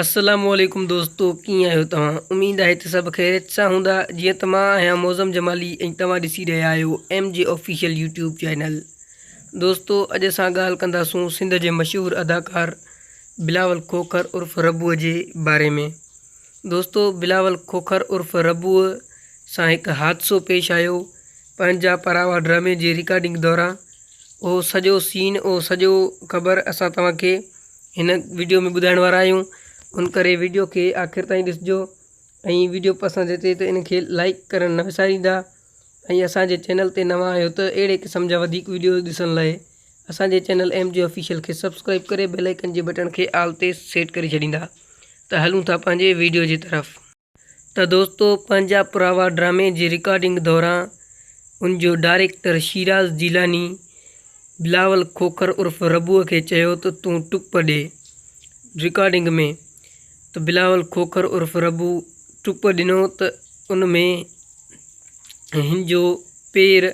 السلام عليڪم دوستو ڪيئن آهيو توهان اميد آهي ته سڀ خيريت سان هوندا جيئن ته مان آهيان معظم جمالي ۽ توهان ڏسي رهيا آهيو M G official YouTube channel دوستو اڄ اسان ڳالهه ڪنداسون سنڌ جي مشهور اداڪار بلاول کوکر عرف ربوء جي باري ۾ دوستو بلاول کوکر عرف ربوء سان هڪ حادثو پيش آيو پنهنجا پراوا ڊرامي جي رڪارڊنگ دوران اهو سڄو سين اهو سڄو خبر اسان توهان کي هن وڊيو ۾ ٻڌائڻ وارا آهيون ان ڪري وڊيو کي آخر تائين ڏسجو ۽ وڊيو پسند اچي ته ان کي لائڪ ڪرڻ نه وساريندا ۽ اسان جي چينل تي نوان آهيو ته اهڙي قسم جا وڌيڪ وڊيوز ڏسڻ لاء اسان جي چينل ايم جي آفيشل کي سبسڪرائب ڪري بيل آئيڪن جي بٽڻ کي آل تي سيٽ ڪري ڇڏيندا ته هلون ٿا پنهنجي وڊيو جي طرف. ته دوستو پنهنجا پراوا ڊرامي جي رڪارڊنگ دوران ان جو ڊائريڪٽر شيراز جيلاني بلاول کوکر عرف ربوء کي چيو ته تون ٽپ ڏي رڪارڊنگ ۾ ته بلاول کوکر عرف ربو ٽپ ڏنو ته ان ۾ هن جو پير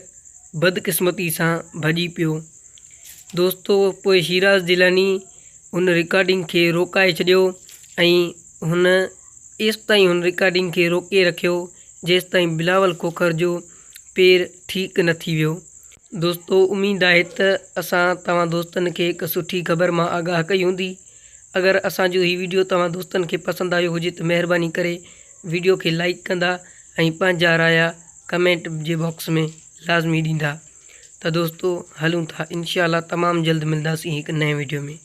بدقسمتي سان ڀڄي پيو دوستو پوء شيراز جيلاني ان رڪارڊنگ کي روڪائي ڇڏيو ۽ هن ايستائين هن رڪارڊنگ کي روڪي رکيو جيستائين بلاول کوکر جو پير ٺيڪ نه ٿي ويو. دوستو اميد آهي ته اسان توهان دوستن کي هڪ سٺي خبر مان آگاهه ڪئي هوندي. اگر اسان جو هي ويڊيو توهان دوستن کي پسند آيو هجي ته مهرباني ڪري ويڊيو کي لائيڪ ڪندا ۽ پنهنجا رايا ڪمينٽ جي باڪس ۾ لازمي ڏيندا. ته دوستو هلون ٿا انشاء الله تمام جلد ملداسين هڪ نئين ويڊيو ۾.